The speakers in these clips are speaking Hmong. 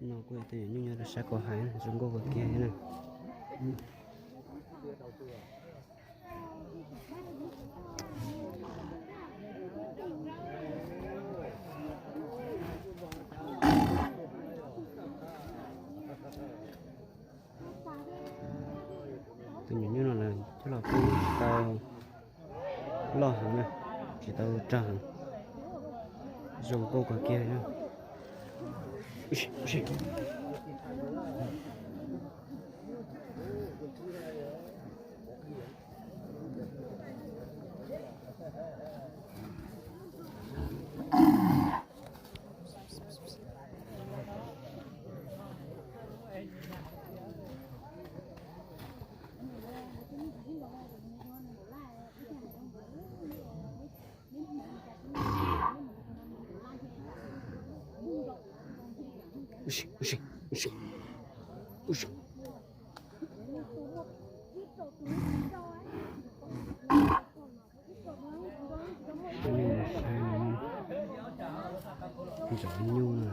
No kuj yog tus nyuam nyuj nyob rau sab ko hais, zoo nkauj kawg kiag na. Tus nyuam nyuj no lawv coj los pub tsis tau loj heev na, tsis tau rog heev, zoo nkauj kawg kiag. Ntxov nyuj na.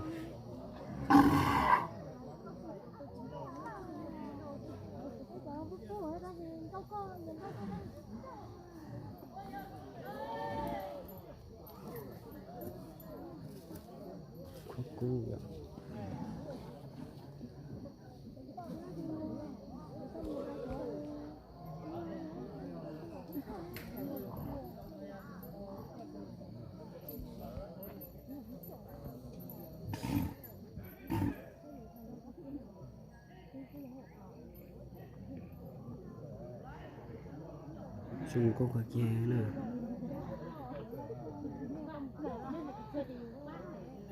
Kub yom. Zoo nkauj kawg kiag na.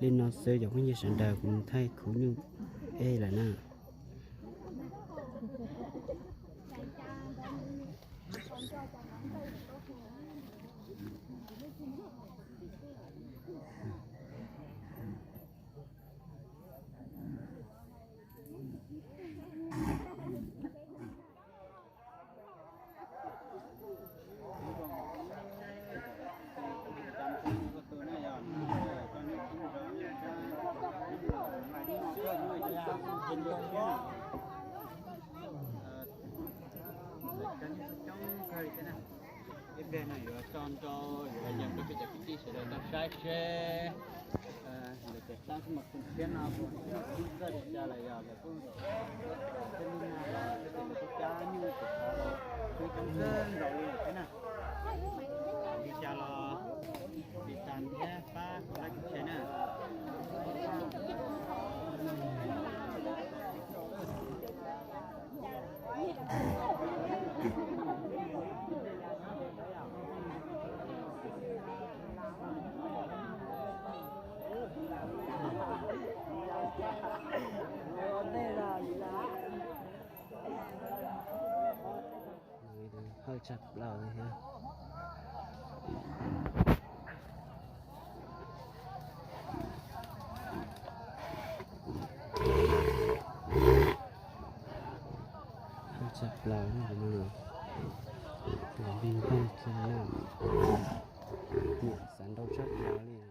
Li no xwb cov phooj ywg sawv daws, kuv thaij khub nyuj ej lawm na. Ib pliag no yuav tso nrau, yuav yog rau peb cov kwv tij sawv daws tau saib seb lawv cov sab xab mas khoom tshiab no puas txawj li cas los yog lawv kuj thiab li na, lawv kuj cab nyuj cov qhov los kuj coob kawg nkaus li lawm thiab na. Li cas los tiv tas thiab pab kuv like share na. Hawj tshaj plaws li thiab. Hawj tshaj plaws li no. Tus me npawg txog na, nyiam xav nrau tshaj plaws li.